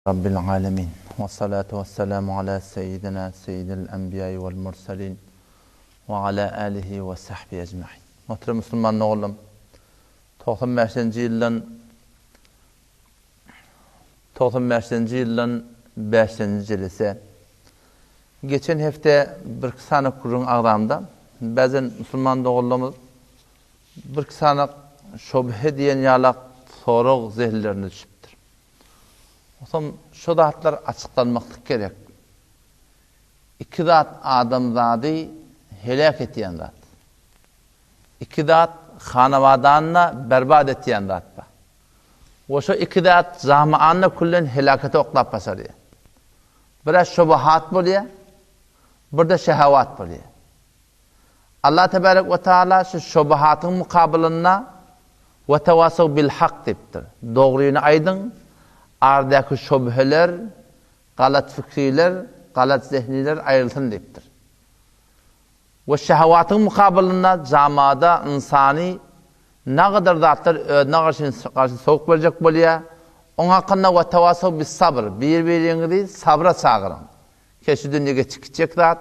Rabbil alemin. Vessalatu vesselamu ala seyyidina seyyidil enbiýai vel murselin we ala alihi we sahbihi ecmain. Muhterem musulman doganlarym, 95-nji ýyldan 95-nji ýyldan 5-nji jelese. Geçen hepde birki sany gürrüň agzamda, bäzen musulman doganlarymyz birki sany şobhe diýen ýalak sorag zehinlerine düşüpdir. Onsoň şo zatlar açyklanmaklyk gerek. Iki zat adamzady heläk etýän zat. Iki zat hanabadanyny berbat etýän zat bar. We şo iki zat jamaany küllen helakete oklap başarýar. Bir-ä şubuhat bolýar, bir-de şehewat bolýar. Allah tebarek we taala şu şubuhatyň mukabylynda We tewasaw bil hak diýipdir. Dogryny aýdyň, aradaky şübheler, galat fikriler, galat zehniler aýrylsyn diýipdir. We şehewatyň mukabylynda jamada ynsany nagadar zatlar özüne garşy garşy sowuk berjek bolýar. Oň hakynda we tewasaw bis sabr, bir-biriňizi sabra çagyryň. Ke şu dünýe geçip gitjek zat,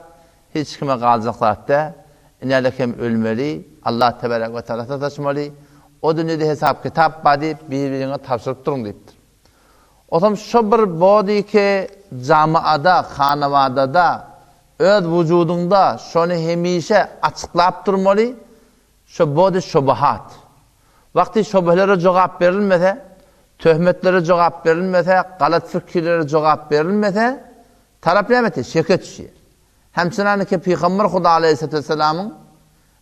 hiç kime galjak zat däl. Inälek hem ölmeli, Allah tebarek we taala sataşmaly. O dünýede hesap-kitap bar diýip, bir-biriňe tabşyryp duruň diýipdir. Otam şo bir bodike jamaada, hanabadada, öz wujudyňda şony hemişe açyklap durmaly, şo body şubuhat. Wagty şübhelere jogap berilmese, töhmetlere jogap berilmese, galat fikirlere jogap berilmese, tarap näme etýär? Şeke düşýär. Hemçinaniki Pygamber Huda aleýhissalatu wesselamyň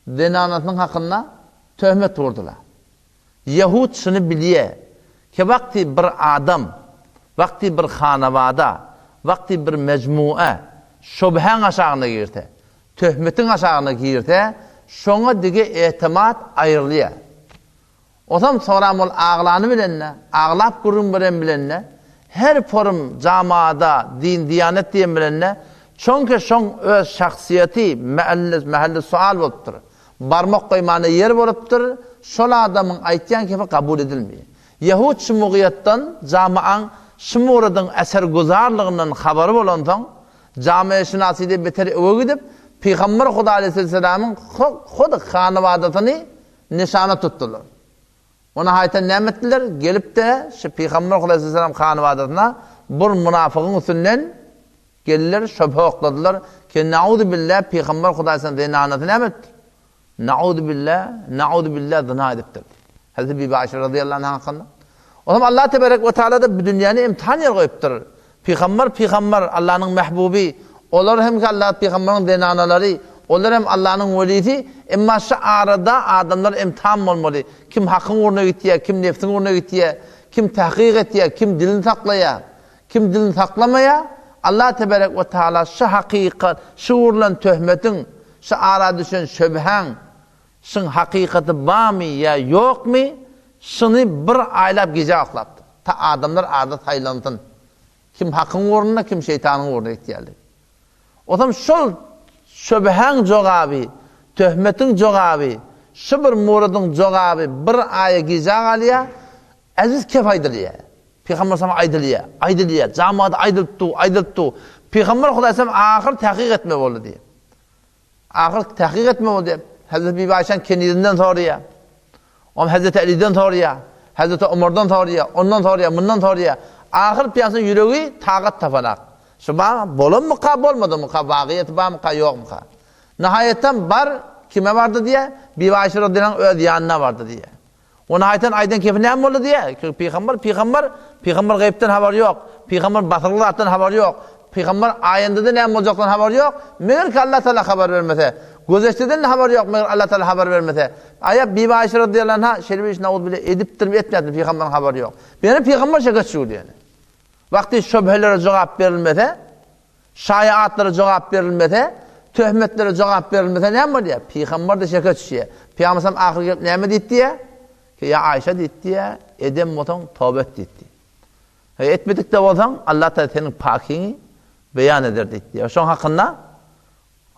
zenanasynyň hakynda töhmet gurdular. Ýehud şuny bilýär, ki wagty bir adam, wagty bir hanabada, wagty bir mejmua şübhäň aşagyna girse, töhmetiň aşagyna girse, şoňa dige etimat aýrylýar. Osam soram ol aglany bilende, aglap gürrüň beren bilende, her forum jamada din-diýanet diýen bilende, çonki şoň öz şahsyýeti mähelli sual bolupdyr. Barmak goýmana ýer bolupdyr, şol adamyň aýtýan kepi kabul edilmeýär. Ýehud şu mugyýatdan, jamaaň şu muradyň eserguzarlygyndan habary bolansoň, Jame-şynasyda beter öwe gidip, Pygamber Huda aleýhisselamyň hut hanabadasyny nyşana tutdular. Ony haýtan näme etdiler? Gelip-de, şu Pygamber Huda aleýhisselam hanabadasyna bir munafygyň üstünden geldiler, şöbhe okladylar ki, Nauzu billah, Pygamber Huda aleýhisselam zenanasy näme etdi? Nauzu billah, nauzu billah zyna edipdir. Hazreti Bibi Aýşe razyýallahu anha hakynda. Onam Allah teberek we taala da bu dünýäni imtihan ýer goýupdyr. Pygamber pygamber Allanyň mehbuby, olar hem ki Allah pygamberiň zenanalary, olar hem Allanyň welisi, emma şu arada adamlar imtihan bolmaly. Kim hakyň ugruna gitýär, kim nefsiň ugruna gitýär, kim tahkyk etýär, kim dilini saklaýar, kim dilini saklamaýar. Allah teberek we taala şu hakykat, şu urlan töhmetiň, Şu ara düşen şöbhäň, şyň hakykaty barmy ýa ýokmy, şyny bir aýlap gije oklapdyr. Ta adamlar arada saýlansyn. Kim hakyň ugrunda, kim şeýtanyň ugrunda gitýärler. Osam şol şöbhäň jogaby, töhmetiň jogaby, şu bir muradyň jogaby bir aýa gijä galýar, eziz kep aýdylýar. Pygamber sallam aýdylýar, aýdylýar, jamada aýdylyp dur, aýdylyp dur. Pygamber Hudaý sallam ahyr takyk etme boldy diýýär. Ahyr takyk etme boldy diýýär. Hazreti Bibi Aýşaň kenizinden soraýar. Oňa Hazreti Aliden soraýar. Hazreti Omardan soraýar, ondan soraýar, mundan soraýar. Ahyr pyýasynyň ýüregi tagat tapanak. Şu ba bolanmyka, bolmadymyka, wagyýeti barmyka, ýokmyka? Nihaýatdan bar kime bardy diýýär? Bibi Aýşa radiyallahu anh öz ýanyna bardy diýýär. Ony aýtan aýdan kefi näme boldy diýýär. Çünki pygamber pygamber, pygamber gaýypdan habary ýok. Pygamber basyrly zatdan habary ýok. Pygamber aýandada näme boljakdan habary ýok. Meger ki Allah Taala habar bermese. Gözeşdeden de habary ýok, meger Allah Taala habar bermese. Aýa Bibi Aýşe radiyallahu anha şeýle bir iş nauzubilla edipdirmi etmäpdirmi pygamberiň habary ýok. Ýöne pygamber şeýle geçdi. Wagty şübhelere jogap berilmese, Şaýatlara jogap berilmese, töhmetlere jogap berilmese näme bolýar? Pygamber-de şeke düşýär. Pygamber sallam ahyry gelip näme diýip diýýär? Ki ýa Aýşa diýip diýýär, eden bolsaň toba et diýip diýýär. Eger etmedik-de bolsaň, Allah Taala seniň pakyňy beýan eder diýip diýýär. Şoň hakynda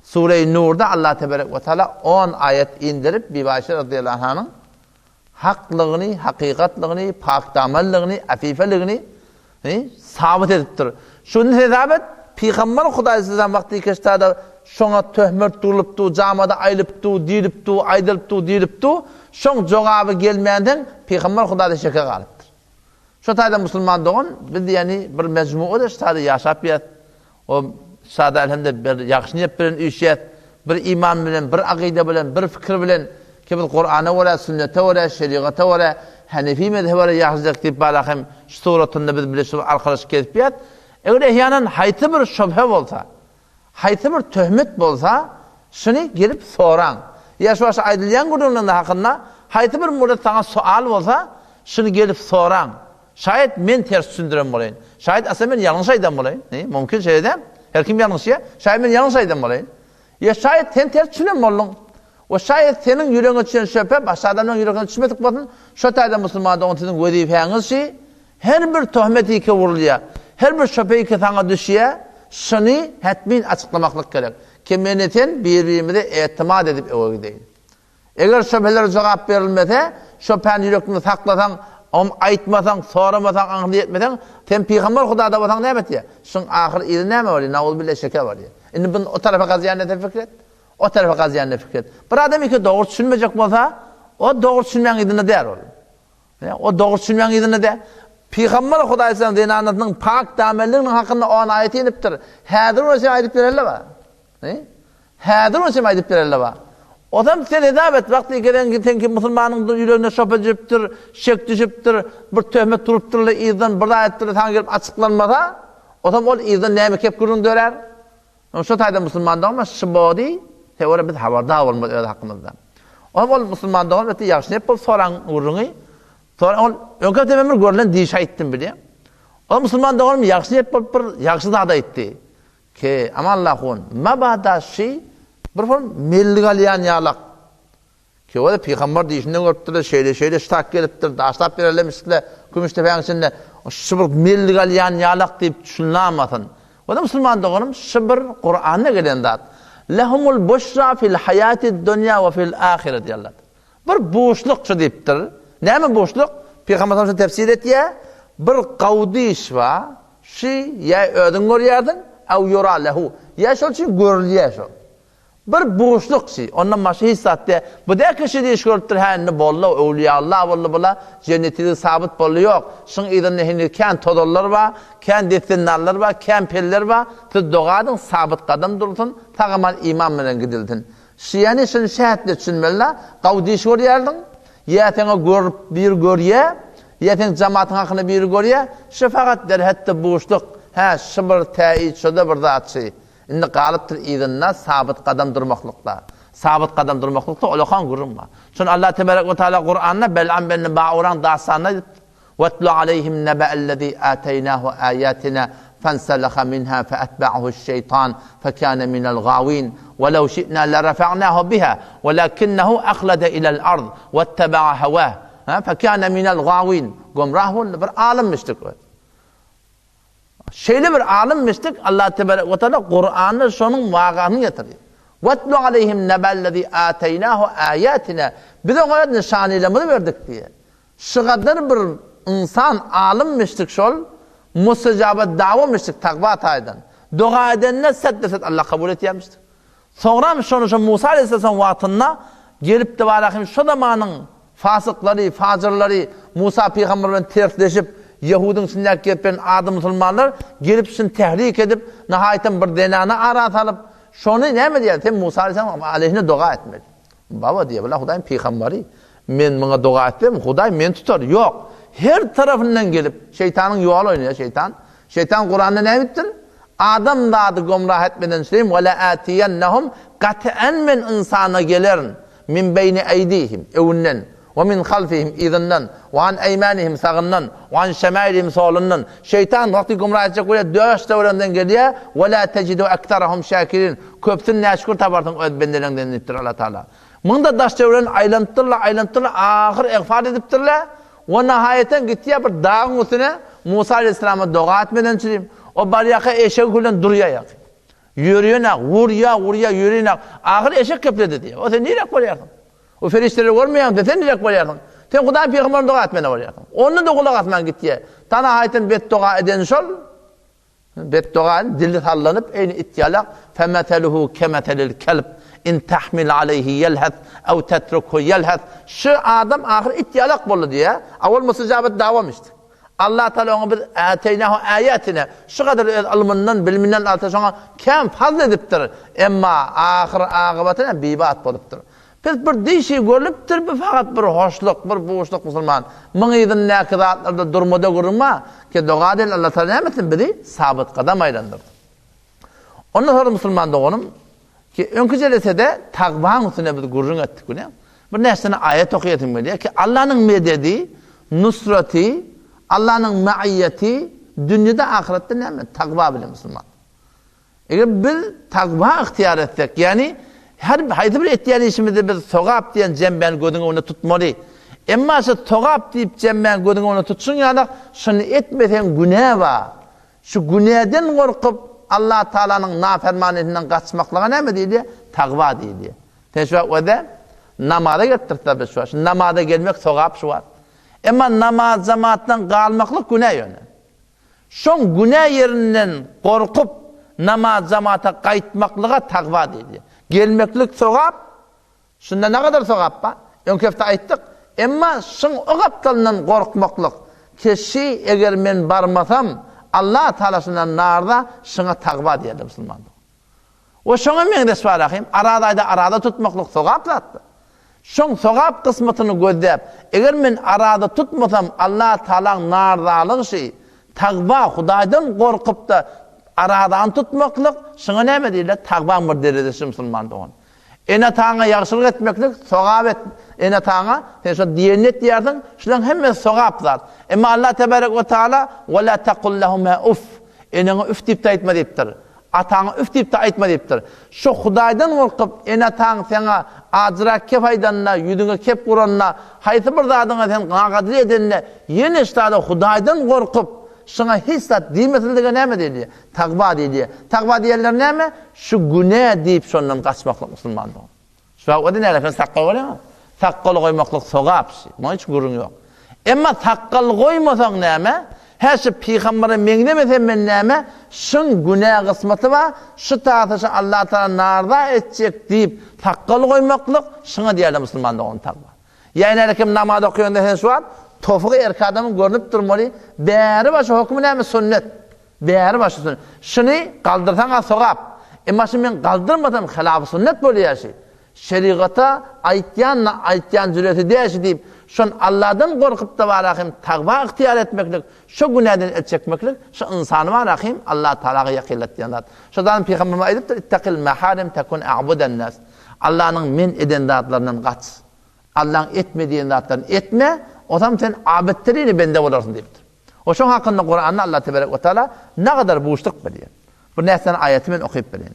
Sure-i Nurda Allah teberek we taala on aýat indirip Bibi Aýşe radiyallahu anhanyň haklygyny, hakykatlygyny, pakdamanlygyny, afifeligini. He? Sabyt edipdir. Şuny hesap et, Pygamber Hudaý sizden wagty keşdada şoňa töhmet durulypdy, jamada aýlypdy, diýlipdi, aýdylypdy, diýlipdi. Şoň jogaby gelmänsoň Pygamber Hudaýda şeke galypdyr. Şo taýda musulman dogan biz ýani bir mejmuada şu taýda ýaşap ýas. O sada elhemde bir ýagşy niýet bilen üýşýäs. Bir iman bilen, bir akyda bilen, bir fikir bilen ki biz Kurana görä, sünnete görä, şerigata görä, Hanefi mezhebe görä ýaşajak diýip bala hem şu suratynda biz bile şu arkalaşyp gezip ýat. Eger ehýanan haýsy bir şübhe bolsa, haýsy bir töhmet bolsa, şuny gelip soraň. Ýa şu başda aýdylýan gürrüňlerinde hakynda haýsy bir muret saňa sual bolsa, şuny gelip soraň. Şaýat men ters düşündiren bolaýyn. Şaýat asla men ýalňyş aýdan bolaýyn. Ne? Mümkin şeýle däl. Her kim ýalňyşýar. Şaýat men ýalňyş aýdan bolaýyn. Ýa şaýat sen ters düşünen bolduň. We şaýat seniň ýüregiňe düşen şöpe başga adamlaryň ýüregine düşmedik bolsun. Şo taýda musulman dogan siziň wezipäňiz şi, her bir töhmet ýeke urulýar. Her bir şöpe ýeke saňa düşýär. Şuny hetmin açyklamaklyk gerek. Ki meni sen bir-birimize etimat edip öe gideýin. Eger şübhelere jogap berilmese, şübhäni ýürekde saklasaň, oňam aýtmasaň, soramasaň, aňyrsy ýetmeseň, sen pygamber Hudada bolsaň näme etýär? Şuň ahyr yzy näme bolýar? Nauzubilla şeke bolýar. Indi bu o tarapa gazýan näse pikir et. O tarapa gazýan ne pikir et. Bir adam iki dogry düşünmejek bolsa, o dogry düşünmäň yzynda däl ol. O dogry düşünmäň yzynda däl. Pygamber Hudaý zenanasynyň pak dämelliginiň hakynda on aýat inipdir. Häzir ony sen aýdyp bereli bar. Häzir ony sem aýdyp bereli bar. Ozam sen hesap et, wagty gelen sen ki musulmanyň ýüregine şopa düşüpdir, şek düşüpdir, bir töhmet turupdyr-la yzdan bir zat aýdypdyr-la saňa gelip açyklanmasa, ozam ol yzdan näme kep gürrüň dörär? Ony şo taýda musulman doganma şybody sebäbi biz habardar bolmaz öz hakymyzda. Ozam ol musulman dogan öte ýagşy nep bolup soran gürrüňi, soran ol öňki hepde men bir görlen diş aýtdym bilýäň. Ol musulman doganym ýagşy nep bolup bir ýagşy zat aýtdy. Ki, Amanlahun, mabada şi bir hol mellik alýan ýalak. Ki, o-da pygamber diýşinden görüpdir-de, şeýle-şeýle ştak gelipdir, daşlap bererlemişdi-le, Kümüşdepäň içinde, şi bir mellik alýan ýalak diýip düşünlamasyn. O-da musulman doganym, şi bir Kuranda gelen zat. Lehumul buşra fil haýatid dunýa we fil ahire diýýärler. Bir buşluk şu diýipdir. Näme buşluk? Pygamber sallallahu tefsir etýär. Bir gawdy iş bar. Şi ýa özüň görýärsiň, aw ýura lehu. Ýa şol üçin görülýär şol. Bir buşluk şi. Ondan başga hiç zat däl. Bu däl ki şi iş görüpdir, hä indi boldy, öwlüýalla boldy bula, jennetide sabyt boldy. Ýok. Şyň yzynda heniz kän tozanlar bar, kän dessendarlar bar, kän peller bar. Siz doga ediň, sabyt gadam dursun, sag-aman iman bilen gidilsin. Şiýany şuny şähetde düşünmeli-la, gawy diş görýärdiň, ýa seňe görüp biri görýä, ýa seň jamatyň hakynda biri görýä, şy fakat derhetde buşluk, hä, şy bir täýit, şo-da bir zatçy. Indi galypdyr yzynda sabyt gadam durmaklykda. Sabyt gadam durmaklykda olakan gürrüň bar. Şony Allah tebarek we taala Kuranda Bel'am ben Ba'uraň dastanyny aýdypdyr. Wetlu aleýhim nebe'ellezî âteýnâhu âyâtinâ fenseleha minhâ feetbe'ahu'ş-şeýtan fekâne minel-gâwîn ve lev şi'nâ lerefe'nâhu bihâ velâkinnehu ahlede ilel-ard vettebe'a hevâh fekâne minel-gâwîn Gümrah boldy, bir alym müşrik öz. Şeýle bir alym müşrik Allah tebarek we taala Kuranda şonuň wakasyny getirýär. Wetlu aleýhim nebe'ellezî âteýnâhu âyâtinâ Biz oňa nyşanylarymyzy berdik diýýär. Şygadar bir ynsan alym müşrik şol, mustejabat dawa müşrik takwa taýdan. Doga edende set-de-set Allah kabul etýärmişdik. Soňram şony şo Musa aleyhisselam wagtynda gelipdi barahim şo zamanyň fasyklary, fajyrlary Musa pygamber bilen tersleşip, ýehudyň içindäki gelip gelen ady musulmanlar gelip şuny tehrik edip, nahaýatam bir zenany ara salyp, şony näme diýýär, sen Musa aleyhisselam aleyhine doga etmeli. Baba diýýär, bula Hudaýyň pygambary. Men muňa doga etsem, Hudaý meni tutar. Ýok. Her tarapyndan gelip, şeýtanyň ýoly oýnaýar, şeýtan. Şeýtan Kuranda näme diýipdir? Adam zady gomrah etmeden şeýim, we la'atiyannahum gat'an men ynsana gelerin, min beýni eýdihim, öňünden, we min halfihim, yzyndan, we an eýmanihim, sagyndan, we an şemailihim, solundan. Şeýtan wagty gomrah etjek bolýar, döş töwereginden gelýär, we la tejidu ekserahum şakirin. Köpüsini näşükür taparsyň öz bendeleriňden diýipdir Allah Taala. Muňda daş-töweregini aýlanypdyrlar, aýlanypdyrlar, ahyr egfal edipdirler. We nahaýaten gitýär bir dagyň üstüne Musa aleýhissalama doga etmeden çürim. O barýarka eşegi bilen durýar ýaky. Ýörýenak, urýar, urýar, ýörýenak. Ahyr eşek gepledi diýýär. O sen niräk barýarsyň? O perişdeleri görmeýäňmi? Sen niräk barýarsyň? Sen Hudaýyň pygamberine doga etmäne bolýarsyň. Onda-da gulak asman gitýär. Tana haýtan betdoga eden şol. Betdoga dili sallanyp, eýni it ýalak, Femeseluhu kemeselil kelb, in tahmil aleýhi ýelhes, ew tetrukhu ýelhes. Şu adam ahyr it ýalak boldy diýýär. A ol musyjabat dawam içdi. Allah Taala oňa biz äteýnahu äýatina şu gadar öz ylmyndan, biliminden alsa şoňa kän fazl edipdir. Emma ahyr agybaty näme bibat bolupdyr. Pes bir dişi görlüpdir bu fakat bir hoşluk, bir buşluk musulman. Muň yzyndaky zatlarda durmada gürrüň bar. Ki doga del Allah Taala näme etsin bizi sabyt gadam aýlandyrdy. Ondan sonra musulman doganym ki öňki jelesede tagwaň üstüne biz gürrüň etdik bile. Bir näçe sene aýat okaýasym gelýär ki Allanyň mededi, nusraty, Allanyň maiýeti dünýede ahyretde näme? Tagwa bilen musulman. Eger biz takwa ygtyýar etsek, ýagny her haýsy bir etýän işimizde biz sogap diýen jembäni gözüň öňünde tutmaly. Emma şu sogap diýip jembäni gözüň öňünde tutşuň ýaly, şuny etmeseň günä bar. Şu günäden gorkup Allah Tagalanyň nafermanyýetinden gaçmaklyga näme diýilýär? Takwa diýilýär. Sen şu wagt öde namaza gelipdirsiň biz şu wagt. Şu namaza gelmek sogap şu wagt. Emma namaz jemaatdan galmaklyk günä ýöne. Şoň günä ýerinden gorkup, namaz jamata gaýtmaklyga tagwa diýilýär. Gelmeklik sogap, şunda nagadar sogap bar? Öňki hepde aýtdyk. Emma şoň o gapdalyndan gorkmaklyk, keşi eger men barmasam, Allah Tagala şundan narza, şoňa tagwa diýerler musulmanlar. We şoňa meňzeş bar ahym, araz aýda araza tutmaklyk sogap zatdyr. Şoň sogap kysmatyny gözläp, eger men araza tutmasam Allah Tagalaň narzalygy şi, tagwa, Hudaýdan gorkup-da arazany tutmaklyk, şoňa näme diýilýär? Tagwaň bir derejesi musulman dogan. Ene-ataňa ýagşylyk etmeklik sogap et, ene-ataňa sen şo diýenini et diýersiň, şulaň hemmesi sogap zat. Emma Allah tebarek we taala, Ve la tekul lehuma uff, eneňe üf diýip-de aýtma diýipdir. Ataňa üf diýip-de aýtma diýipdir. Şo Hudaýdan gorkup, ene-ataň saňa ajyrak kep aýdanda, ýüzüňe kep uranda, haýsy bir zadyňa sen nagadyr edende, ýene şu zada Hudaýdan gorkup, şoňa hiç zat diýmesinlige näme diýilýär? Tagwa diýilýär. Tagwa diýenleri näme? Şu günä diýip şondan gaçmaklyk musulmanlygyň. Şu wagt o näle sen sakgal goýýaňa? Sakgal goýmaklyk sogap şi. Muňa hiç gürrüň ýok. Emma sakgal goýmasaň näme? Hä şu pygambere meňzemesem men näme? Şuň günä gysmaty bar, şu tasy şu Allah Taala narza etjek diýip sakgal goýmaklyk şuňa diýerler musulman dogan tagwa. Ýa näle kim namaz okaýanda sen şu wagt tofugy erkek adamyň görnüp durmaly. Bäri başy hökümi näme sünnet. Bäri başy sünnet. Şuny galdyrsaň-a sogap. Emma şuny men galdyrmasam hilafy sünnet bolýar şi. Şerigata aýtýan-da aýtýan jüresi däl şi diýip, şon Alladan gorkup-da bara hem tagwa ygtyýar etmeklik, şo günäden el çekmeklik, şo ynsany bara hem Allah Tagala ýakynlatýan zat. Şo zady Pygamberimiz aýdypdyr, Ittaqil maharim tekun a'budan nas. Allanyň men eden zatlaryndan gaç. Allaň etme diýen zatlaryny etme, ozam sen abid-terini bende bolarsyň diýipdir. We şoň hakynda Kuranda Allah teberek we taala nagadar buşluk berýär. Bir näçe sany aýaty men okyp bereýin.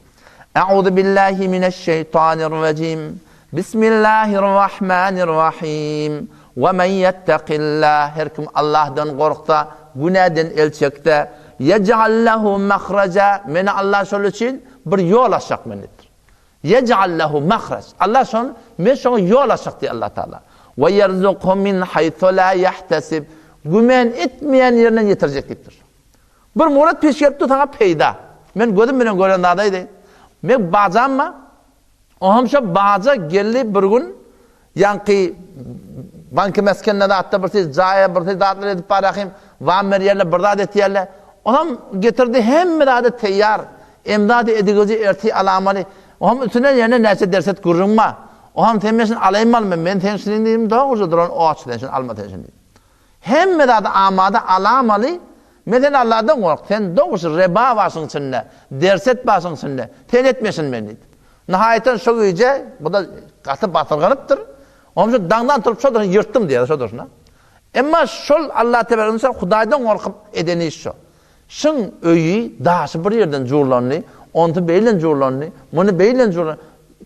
A'uzu billahi mineşşeýtanirrajim. Bismillahirrahmanirrahim. We men ýettekillah her kim Allahdan gorksa, günäden el çekse, yec'al lehu mahraja meni Allah şol üçin bir ýol açjak men diýipdir. Yec'al lehu mahraj. Allah şony, men şoňa ýol açjak diýýär Allah Taala. We yerzukhu min haythu la yahtesib. Güman etmeýän ýerinden ýetirjek diýipdir. Bir murat peş gelip dur saňa peýda. Men gözüm bilen gören zat aýdaýyn. Men bajam bar. Oňam şo baja geldi bir gün Ýaňky banky mesgenine zatda bir siz jaýa bir siz zatlar edip barahym, wam berýärler, bir zat etýärler. Onam getirdi hemme zady teýýar. Emzady edigeji erti alamaly. Oňam üstüne ýene näçe derset gürrüň bar. Oňam sen men şuny alaýyn alma, men sen şuny diýdim, dogruja duran oç sen şuny alma sen şuny diýdim. Hemme zady amada alamaly, men sen Allahdan gork, sen dogrusu reba başyň içinde, derset başyň içinde, sen etme şuny men diýdim. Nihaýatdan şo gije bu-da gaty basyrganypdyr. Onuň üçin daňdan turup şo durşuna ýyrtdym diýýär şo durşuna. Emma şol Allah tebaraka we Hudaýdan gorkup eden iş şo. Şyň öýi daşy bir ýerden jurlandy, onsy beýlen jurlandy, muny beýlen jurlandy.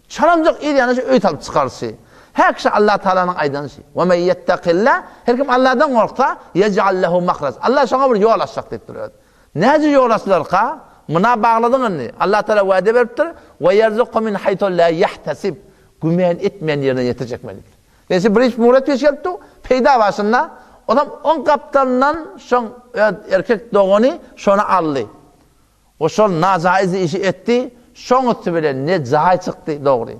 Çalamjak yz ýanyna şu öý salyp çykaryşy. Her kişi Allah Tagalanyň aýdany şi. We men ýettekilla, her kim Allahdan gorksa, ýej'al lehu mahraj. Allah şoňa bir ýol açjak diýip dur özi. Näce ýol açylarka? Muna bagladyň indi. Allah Tagala wada beripdir, We ýerzukhu min haýtu la ýahtesib. Güman etmeýän ýerinden ýetirjek men diýipdir. Neyse bir iş murat peş gelip dur. Peýda bar şunda. Onam oň gapdalyndan şoň öz erkek dogany şony aldy. We şol najaýyz işi etdi. Şoň üsti bilen ne jaý çykdy, dogry.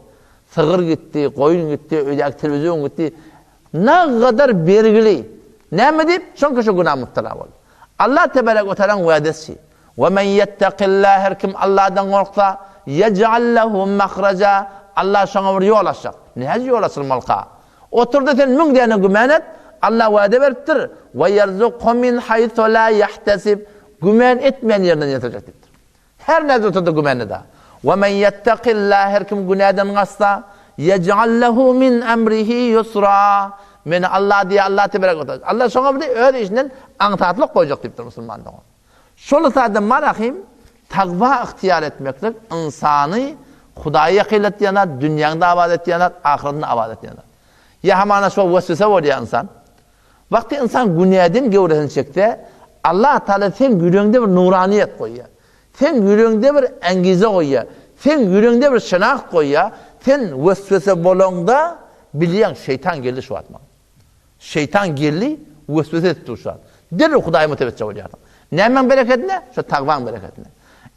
Sygyr gitdi, goýun gitdi, öýdäki telewizion gitdi. Nagadar bergili. Näme diýip, şoňki şo günä mübtela boldy. Allah tebarek we tealaň wädesi. We men ýettekillah her kim Allahdan gorksa, ýej'al lehu mahraja, Allah şoňa bir ýol açjak. Näce ýol açylmalyka? Oturda sen müň däne gümän et, Allah wäde beripdir, we ýerzukhu min haýsu la ýahtesib, gümän etmeýän ýerinden ýetirjek diýipdir. Her näce oturda gümän eda. We men ýettekillah her kim günäden gaçsa, ýej'al lehu min emrihi ýusra, Meni Allah diýýär, Allah tebarek we teala. Allah şoňa bir öz işinden aňsatlyk goýjak diýipdir musulman dogan. Şol esasda Malahym takwa ygtyýar etmeklik ynsany Hudaýa ýakynlatýan zat, dünýäňde abat etýän zat, ahyretinde abat etýän zat. Ýa hamana şo weswese bolýar ynsan. Wagty ynsan günäden göwresini çekse, Allah Taala seň ýüregiňde bir nuraniýet goýýar. Seň ýüregiňde bir angize goýýar. Seň ýüregiňde bir şenagt goýýar. Sen weswese bolaňda bilýäň şeýtan geldi şu wagt maňa. Şeýtan geldi, weswese edip dur şu wagt. Derrew Hudaýa mütebetje bolýarsyň. Nämäň berekedine? Şo tagwaň berekedine.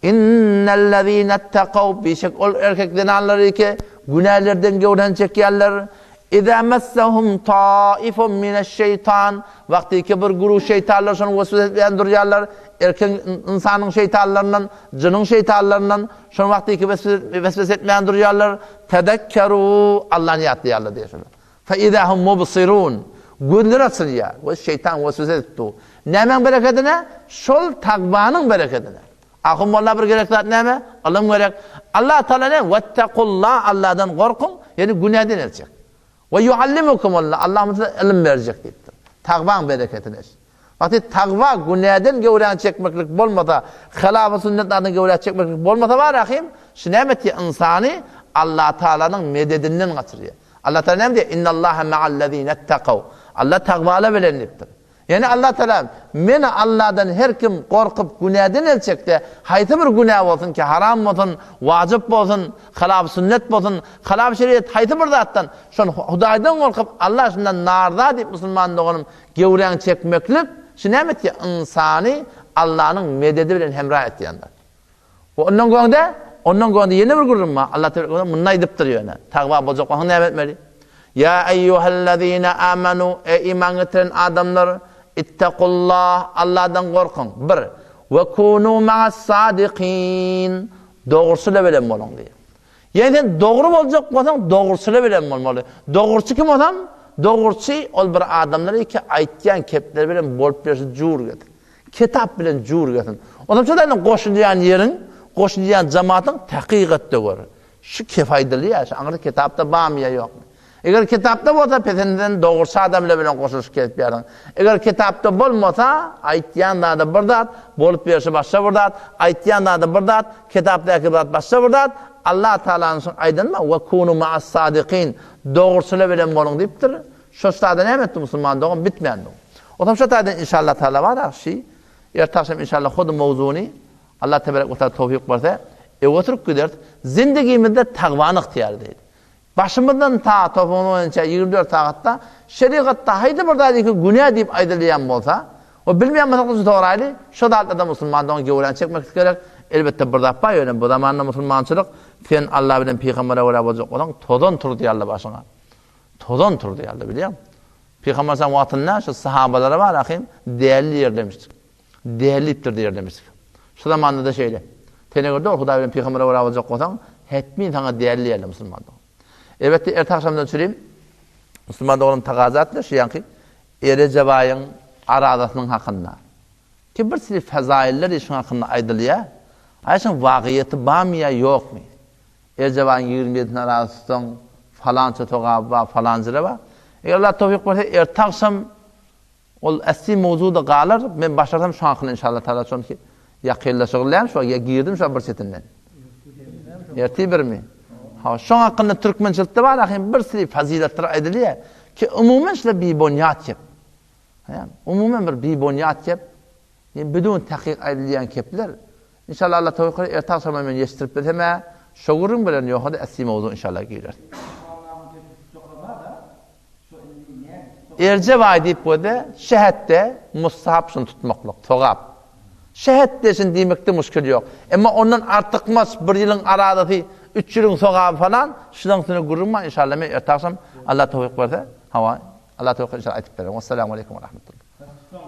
Innellezînettekaw bişek ol erkek zenanlary ki, günälerden göwrän çekýärler. Izâ messehum taifun mineşşeýtan wagty ki bir güruh şeýtanlar şony weswese etmän durýarlar. Erkek ynsanyň şeýtanlaryndan, jynyň şeýtanlaryndan şony wagty ki weswese etmän durýarlar. Tezekkerû Allany ýatlaýarlar diýýär şolar. Fe-izâ hum mubsirûn, Gözleri açylýar. We şeýtan weswese edip dur. Nämäň berekedine? Şol takwanyň berekedine. Ahun molla bir gerek zat näme? Ylym gerek. Allah Taala ne? Wettakullah, Allahdan gorkuň, ýagny günäden el çek. We yuallimukumullah, Allah size ylym berjek diýipdir. Takwaň bereketine. Wagty takwa günäden göwräňi çekmeklik bolmasa, hylafy sünnet zadyna göwrä çekmeklik bolmasa bar ahim, şu näme etýär? Ynsany Allah Taalanyň mededinden gaçyrýar. Allah Taala näme diýýär? Innallaha ma'allezine-ttakaw. Allah takwalar bilen diýipdir. Ýagny Allah Taala men Allahdan her kim gorkup günäden el çekse, haýsy bir günä bolsun ki haram bolsun, wajyp bolsun, hylafy sünnet bolsun, hylafy şeriat haýsy bir zatdan, şol Hudaýdan gorkup Allah şundan narza diýip musulman doganym Göwräňi çekmeklik, şu näme etýär? Ynsany Allanyň mededi bilen hemra etýän zat. We ondan göňde, ondan göňde ýene bir gürrüň bar. Allah tebarek we muny aýdypdyr ýöne. Tagwa boljak bolsaň näme etmeli? Ýa eýýuhellezine amanu, eý iman getiren adamlar, ittakullah, Allahdan gorkuň. Bir. We kunu ma'as sadikin. Dogruçylar bilen boluň diýýär. Ýagny sen dogry boljak bolsaň dogruçylar bilen bolmaly. Dogruçy kim bolsam, dogruçy ol bir adamlar ki aýtýan kepleri bilen bolup bersin jur gelsin. Kitap bilen jur gelsin. Ondan şo zadyň goşulýan ýeriň, goşulýan jamatyň takyk etde gör. Şu kep aýdylýar, şu aňyrda kitapda barmy ýa ýokmy? Eger kitapda bolsa pesinden dogruçy adamlar bilen goşulyşyp gezip ýörüň. Eger kitapda bolmasa, aýtýan zady bir zat, bolup ýörşi başga bir zat, aýtýan zady bir zat, kitapdaky zat başga bir zat, Allah Tagalanyň şuny aýdanyna we kunu ma'as sadikin, dogruçylar bilen boluň diýipdir. Şo ştada näme etdi musulman dogan bitmändir. Otam şo taýdan inşallah Taala bar şi erte agşam inşallah hudy mowzuny Allah tebarek we taala towfik berse öe oturyp gideris. Zindigimizde tagwany ygtyýar edeýli. Başymyzdan ta topugymyza boýunça 24 sagatda şerigatda haýsy bir zat iki günä diýip aýdylýan bolsa, we bilmeýän bolsak da soraýly, şo zatlarda musulman dogan göwräni çekmeklik gerek. Elbetde bir zat bar ýöne bu zamanda musulmançylyk sen Allah bilen pygambere görä boljak bolsaň tozan turdy ýaly başyňa. Tozan turdy ýaly bilýäň. Pygamber sallam wagtynda şu sahabalara bar ahim däli ýerlemişdik. Dälipdir diýerlemişdik. Şu zamanda-da şeýle. Sen eger dogry Hudaý bilen pygambere görä boljak bolsaň, hetmin saňa däli diýerler musulman dogan. Elbetde erte agşamdan çürim musulman doganym tagaza etdiler şu ýaňky Erejebaýyň arazasynyň hakynda. Ki bir sili fezailler şuň hakynda aýdylýar. Aý şuň wagyýeti barmy ýa ýokmy? Erejebaýyň 27-sini araza tutsaň, falança sogaby bar, falanjyra bar. Eger Allah towfyk berse, erte agşam Ol esli mowzuda galar, men başarsam şoň hakynda inşallah taala çonki ýakynlaşygylýan şo ýa girdim şo bir çetinden. Ertir birmi? Ha, şoň hakynda türkmençilikde bar ahim bir sili faziletler aýdylýar ki umuman şular bibonýat gep. Hä, umuman bir bibonýat gep. Ýa bidun takyk aýdylýan kepler. Inşallah Allah towfyk eder, erte agşama men ýetişdirip bilsem-ä şo gürrüň bilen ýoga-da esli mowzu inşallah girer. Erjep aýy diýip bolsa, şähetde mustahap şuny tutmaklyk, sogap. Şähetde şuny diýmekde muşkil ýok. Emma ondan artykmaç bir ýylyň arazasy, üç ýylyň sogaby falan, şularyň üstünde gürrüň bar, inşallah men erte agşam Allah towfyk berse, hawa, Allah towfyk inşallah aýtyp bererin. Wessalamu aleýkum we rahmetullah.